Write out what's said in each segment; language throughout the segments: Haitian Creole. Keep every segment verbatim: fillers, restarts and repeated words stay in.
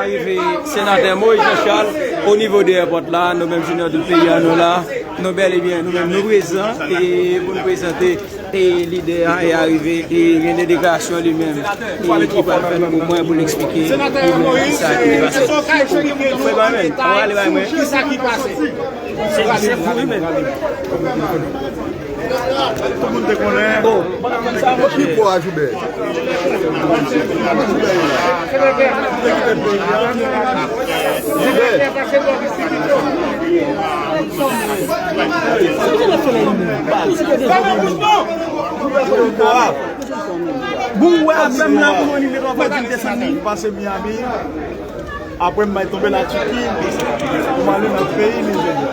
Arive Senatè Moïse Jean Charles o nivo de èpòt la, nou menm Junior Doud peyi a nou la, nou bèl e byen, nou menm nou prezan e pou nou prezante e lidè a e arive e gen de deklarasyon li menm e ki pral fè pou mwen pou l eksplike li menm kisa ki pase. Frè ba mwen, ann ale bay mwen. Kisa ki pase? Se, se pou li menm. Tout moun te konnen. Ki po a Joubert? Joubert. Bon, wè, menm la pou nou anime lòt fwa di desann li. Pase Miami. Apre m bay tonbe Latiki, pou m ale nan peyi Nijerya.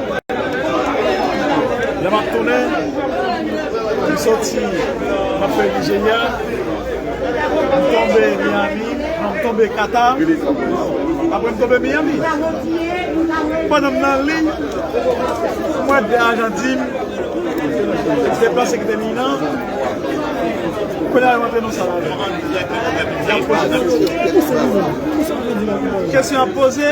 Lè m ap tounen, m soti, m ap fè Nijerya, m tonbe Miami, non, m tonbe Kata, apre m tonbe Miami. Pandan m nan liy, m wè de ajan di m, se deplase kite liy nan. Kounye a yo rantre nan sal avè m. Y ap poze kesyon. Kesyon ap poze.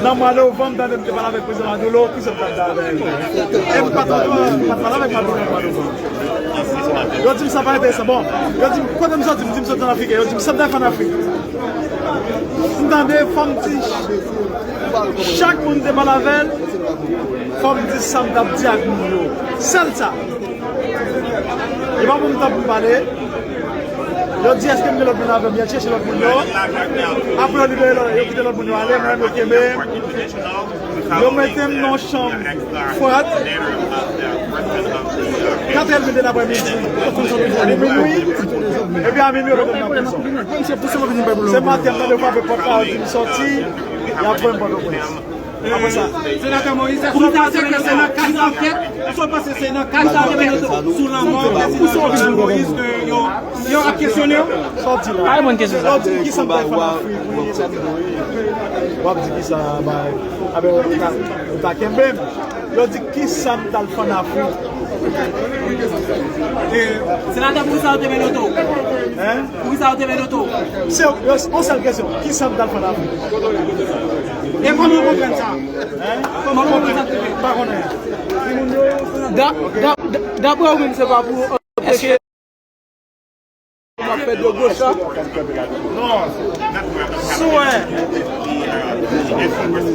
Nan mwa novanm, tande m te pale avèk prezidan Maduro, kisa m t ap di avè l? E m pa t, pa t pale avèk Maduro nan mwa novanm. Yo di m sa pa enteresan. Bon, yo di m, kote m soti? M di m soti an Afrik. Yo di m, sa m t ap fè an Afrik? M tande, fò m di, chak moun te pale avè l, fò m di sa m t ap di ak moun yo. Sèl sa. E pa pou m tann pou m pale. Yo di, èske m gen lòt moun avè m? Yo chèche lòt moun yo. Apre yo libere lòt, yo kite lòt moun yo ale, mwen menm yo kenbe m. Yo mete m nan yon chanm frèt. Katrè edmi de laprèmidi. Pou minwi. Epi a minwi, yo mete m nan prizon. Se maten, m tande frape pòt la, yo di m soti, y ap voye m Pòtoprens. Apre sa. Senatè Moïse, èske w panse ke se nan kad ankèt, èske w panse se nan kad ankèt sou lanmò prezidan Jovenel Moïse ke yo, yo ap kesyone w? Sa w di la? Yo di m kisa m t ap fè an Afrik, wi, sa m di wi. W ap di kisa, bay. Aben, ou ta, ou ta kenbe m. Yo di kisa m t al fè an Afrik. E, senatè, poukisa yo te mennen w tou? Hein? Poukisa yo te mennen w tou? Se yon sèl kesyon. Kisa m t al fè an Afrik? E kòman w konprann sa? Hein? Kòman w konprann sa? M pa konnen. Da-, da-, da-, daprè ou menm, se pa pou anpeche. M ap fè dlo goch la. Non. Si w wè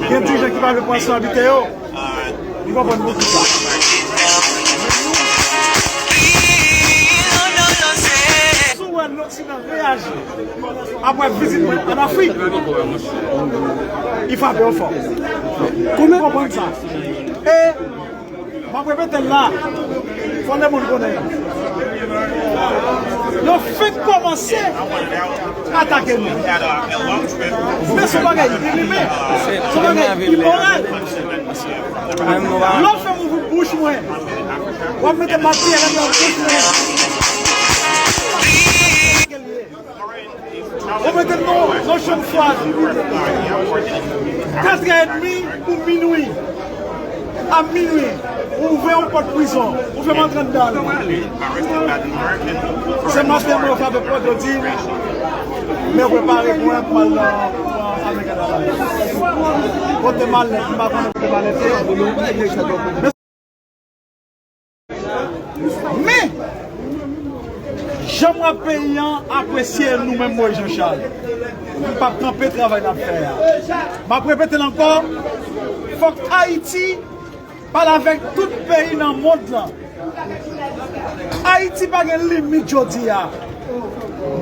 gen dirijan ki pa vle pran responsabilite yo, li konprann pou kisa. Si w wè Loksidan reyaji apre vizit mwen an Afrik, li frape yo fò. Ou konprann sa? E M ap repete l la, fò lemonn konnen. Yo fenk kòmanse atake nou. Men se yon bagay inimen, se yon bagay imoral. Lè w fè m ouvri bouch mwen, w ap mete matyè anndan bouch mwen. Ou mete m nan, nan chanm fwad. Katrè edmi pou minwi. A minwi, ou ouvè yon pòt prizon. Ou fè m antre anndan l. Se maten mwen frape pòt, yo di m, men prepare pou mwen pou m al nan, pou m al nan Kanada. Kote malèt, m pa konnen kote malèt ye. Men, jan m wè peyi an apresye nou menm Moïse Jean Charles, m p ap kanpe travay n ap fè a. M ap repete l ankò, fòk Ayiti pale avèk tout peyi nan mond lan. Ayiti pa gen limit jodi a.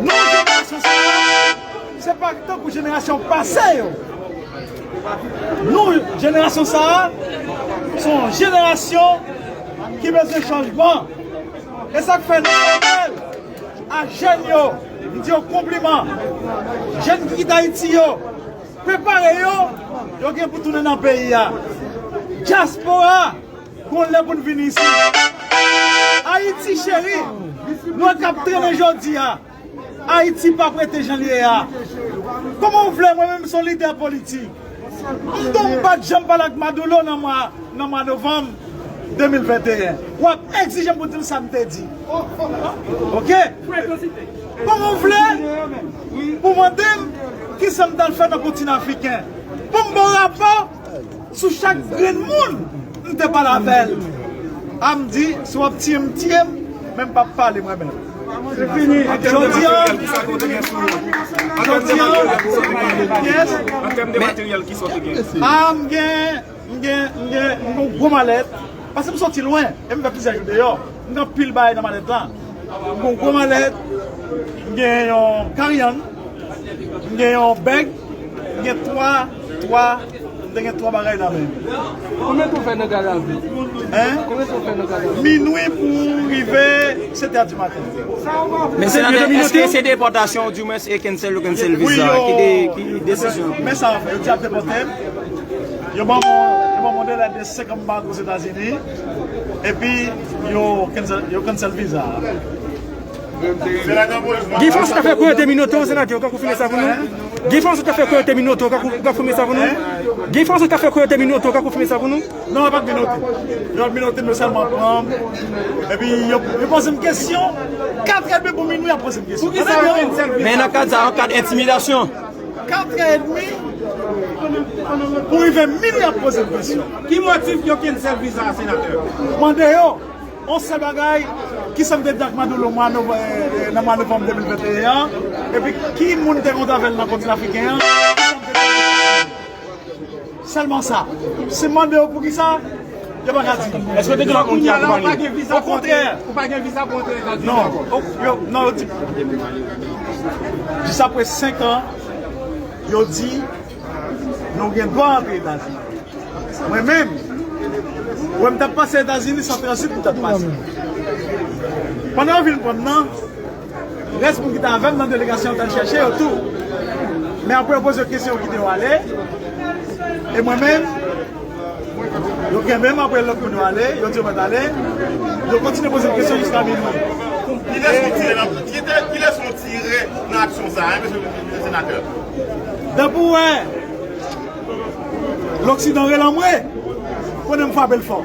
Nou, jenerasyon sa a, se pa tankou jenerasyon pase yo. Nou, jenerasyon sa a, se yon jenerasyon ki bezwen chanjman. E sa k fè nou fè apèl a jèn yo, m di yo konpliman. Jèn ki kite Ayiti yo, prepare yo, yo gen pou tounen nan peyi a. Dyaspora, gon lè pou n vin isit. Ayiti cheri, nou k ap trennen jodi a. Ayiti p ap rete jan l ye a. Kòman w vle, mwen menm, m se yon lidè politik. M tonm pa t janm pale ak Maduro nan mwa, nan mwa novanm. de mil venteyen. W ap egzije m pou di m sa m te di. Oke? Kòman w vle pou mande m kisa m t al fè nan kontinan afriken? Pou m ba w rapò sou chak grenn moun m te pale avè l. A m di, si w ap tiye m, tiye m, men m p ap pale mwen menm. Jodi a, jodi a, yes. A, m gen, m gen, m gen, m gen yon gwo malèt. Paske m soti lwen, e m fè plizyè jou deyò. M gen anpil bagay nan malèt la. M gen yon gwo malèt, m gen yon karyann, m gen yon bèg, m gen twa, twa, m te gen twa bagay nan men m. Konbyen tan w fè nan garav la? Hein? Konbyen tan w fè nan garav la? Minwi pou rive sèt è di maten. Men senatè, èske se depòtasyon ou di mwen se cancel ou cancel viza? Ki de, ki desizyon? Men sa, yo di ap depòte m. Yo ban mwen, yo ban mwen de lèt de senk anbado Ozetazini. Epi yo cancel, yo cancel viza a. Guy François ta fè kwè yo te minote w, senatè, ou ka konfime sa pou nou? Guy François ta fè kwè yo te minote w, ou ka konfime sa pou nou? Guy François ta fè kwè yo te minote w, ou ka konfime sa pou nou? Non, yo pa t minote. Yo pa t minote m, yo sèlman pran m. Epi yo, yo poze m kesyon. Kat è dmi pou minwi, y ap poze m kesyon. Poukisa yo cancel viza? Men nan kad sa, yon kad entimidasyon. Kat è dmi pou rive minwi, y ap poze m kesyon. Ki motif yo cancel viza a, senatè? Mande yo. On sèl bagay, kisa m te di ak Maduro mwa nov-, eh, eh, nan mwa novanm de mil venteyen an, epi ki moun te kontre avè l nan kontinan afriken an, sèlman sa. Si m mande yo poukisa, yo pa ka di. Èske w te gen lòt moun ki akonpaye w? Okontrè. Ou pa gen viza pou antre Etazini ankò? Non, yo, non, yo di, jis apre senk an, yo di, nou gen dwa antre Etazini. Mwen menm, wè m t ap pase Etazini, se an tranzit m t ap pase. Pandan yo vin pran m nan, rès moun ki t avè m nan delegasyon an t al chèche yo tou. Men apre yo poze yo kesyon, yo kite yo ale. E mwen menm, yo kenbe m apre lòt moun yo ale, yo di yo mèt ale. Yo kontinye poze m kesyon jiska minwi. Kilès nou tire nan, kilès nou tire nan aksyon sa a, hein, mesye senatè? Depi w wè Loksidan rele anmwe, konnen m frape l fò.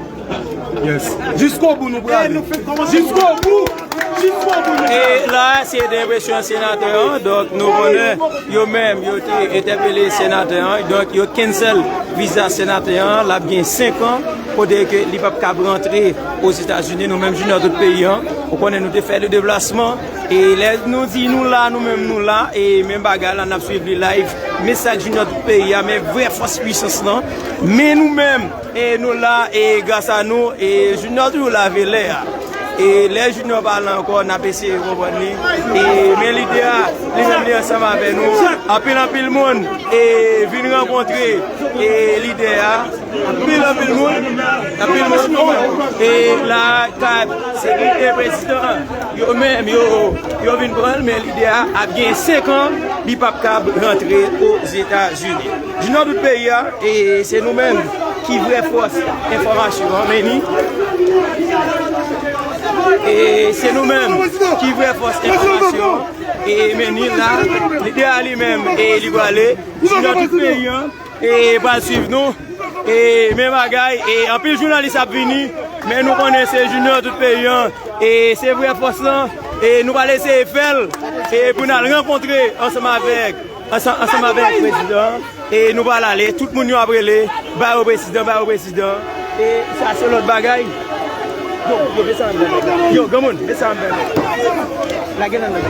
Yes. Jiskobou nou prale. Jiskobou, jiskobou nou prale. E la, se de enpresyon senatè an. Donk, nou konnen yo menm, yo te entèpele senatè an. Donk, yo cancel viza senatè an. L ap gen senk an, kote ke li p ap kab rantre Ozetazini. Nou menm, Junior Tout Peyi an, ou konnen nou te fè le deplasman. E lè nou di nou la, nou menm nou la, e menm bagay la, n ap swiv li live. Men sa k Junior Tout Peyi a, men vrè fòs pwisans lan. Men nou menm, e nou la, e gras a nou, e Junior toujou lave lè a. E lè Junior pa la ankò, n ap eseye konprann li. E men lidè a, li menm li ansanm avè nou. Anpil, anpil moun, e vin rankontre, e lidè a. Anpil, anpil moun, anpil moun. E la, kat sekirite prezidan, yo menm, yo, yo vin pran l, men lidè a ap gen senk an, li p ap kab rantre Ozetazini. Junior Tout Peyi a, e se nou menm ki vrè fòs enfòmasyon an, men ni. E se nou menm ki vrè fòs enfòmasyon an, e men ni la, lidè a li menm, e li prale, Junior Tout Peyi an. E pral swiv nou. E men bagay, e anpil jounalis ap vini, men nou konnen se Junior Tout Peyi an, e se vrè fòs lan, e nou pral eseye fè l, e pou n al rankontre ansanm avèk, ansanm, ansanm avèk prezidan an, e nou pral ale, tout moun yo ap rele, ba yo prezidan, ba yo prezidan, e sa se lòt bagay. Yo, yo, met sa ann. Yo, granmoun, met sa ann. Lage nan nan.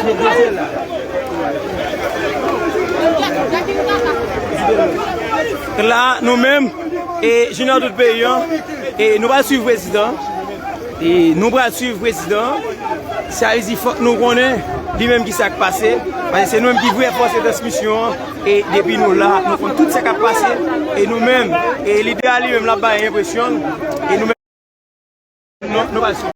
Yo, met sa la. La, nou menm, e Junior Tout Peyi an, e nou pral swiv prezidan. E nou pral swiv prezidan. Sa vle di fòk nou konnen li menm ki sa k pase. Paske se nou menm ki vrè fòs retransmisyon an. E depi nou la, nou konn tout sa k ap pase. E nou menm, e lidè a li menm l ap bay enpresyon l. E nou menm, nou, nou pral swiv.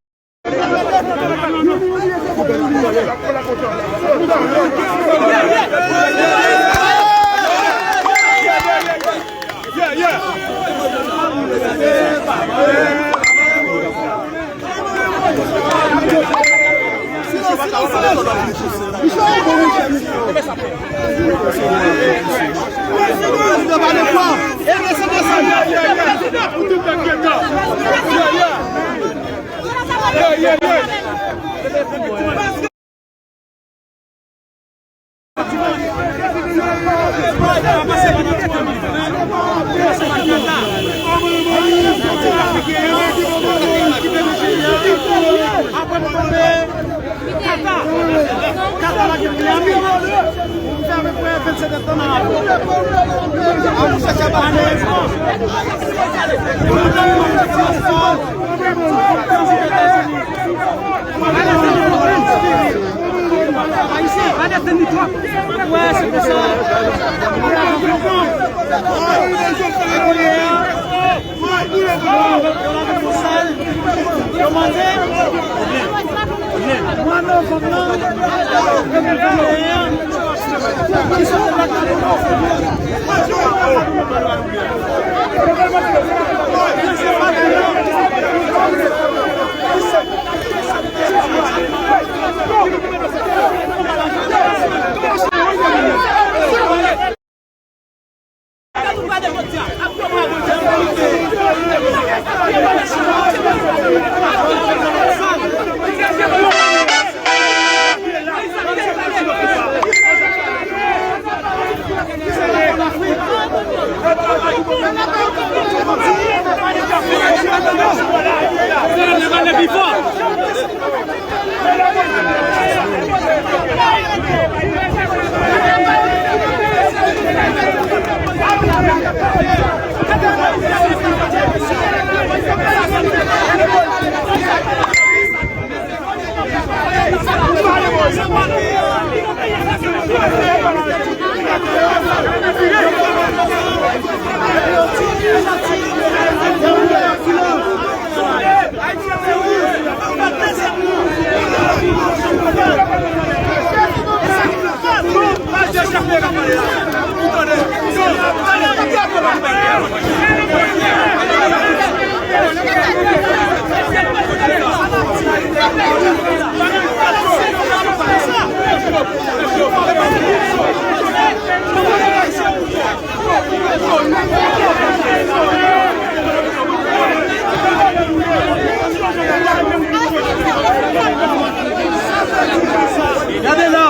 Gade la!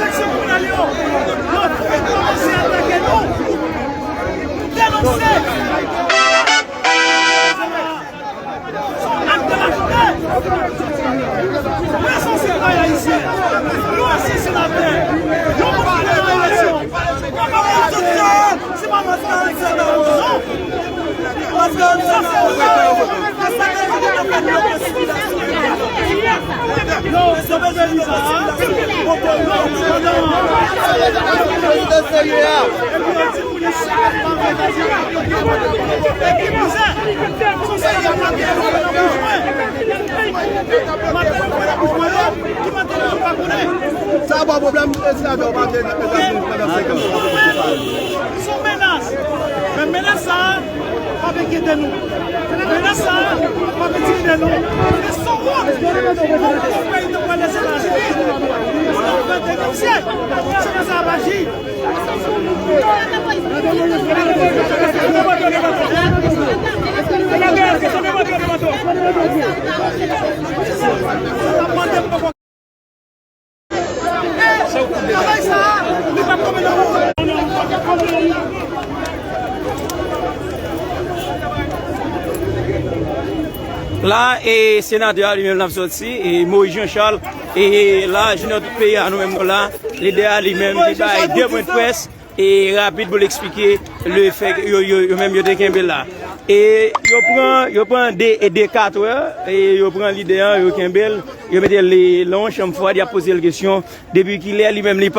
Seksyon kriminèl yo, yo fèk kòmanse atake nou. Denonse. Ak de la fè. Mwen se yon sitwayen ayisyen. Nou asiste lapè. Yon moun ki nan eleksyon. Kòman pou tout sa? Se pa maskara ki fè nan non. Maskara sa se yon non. Sa se yon non. Yo, yo bezwen viza. Prezidan serye a. Sa pa pwoblèm, esklav yo pa vle nan Etazini pandan senk an. Sou menas. Men menas sa a p ap enkyete nou. Menas sa a p ap entimide nou. Men se yon wont pou yon peyi tankou Lèzetazini pou nou fè denonse. Se konsa y ap aji. La, e senatè a li menm l ap sòti, e Moïse Jean Charles, e la, jounen tout peyi a, nou menm nou la, lidè a li menm, li bay de pwen de près, e rapid pou l eksplike le fè ke yo, yo, yo menm yo te kenbe la. E yo pran, yo pran de, e de katrè, e yo pran lidè an, yo kenbe l, yo mete l li nan yon chanm fwad, y ap poze l kesyon, depi kilè li menm li pa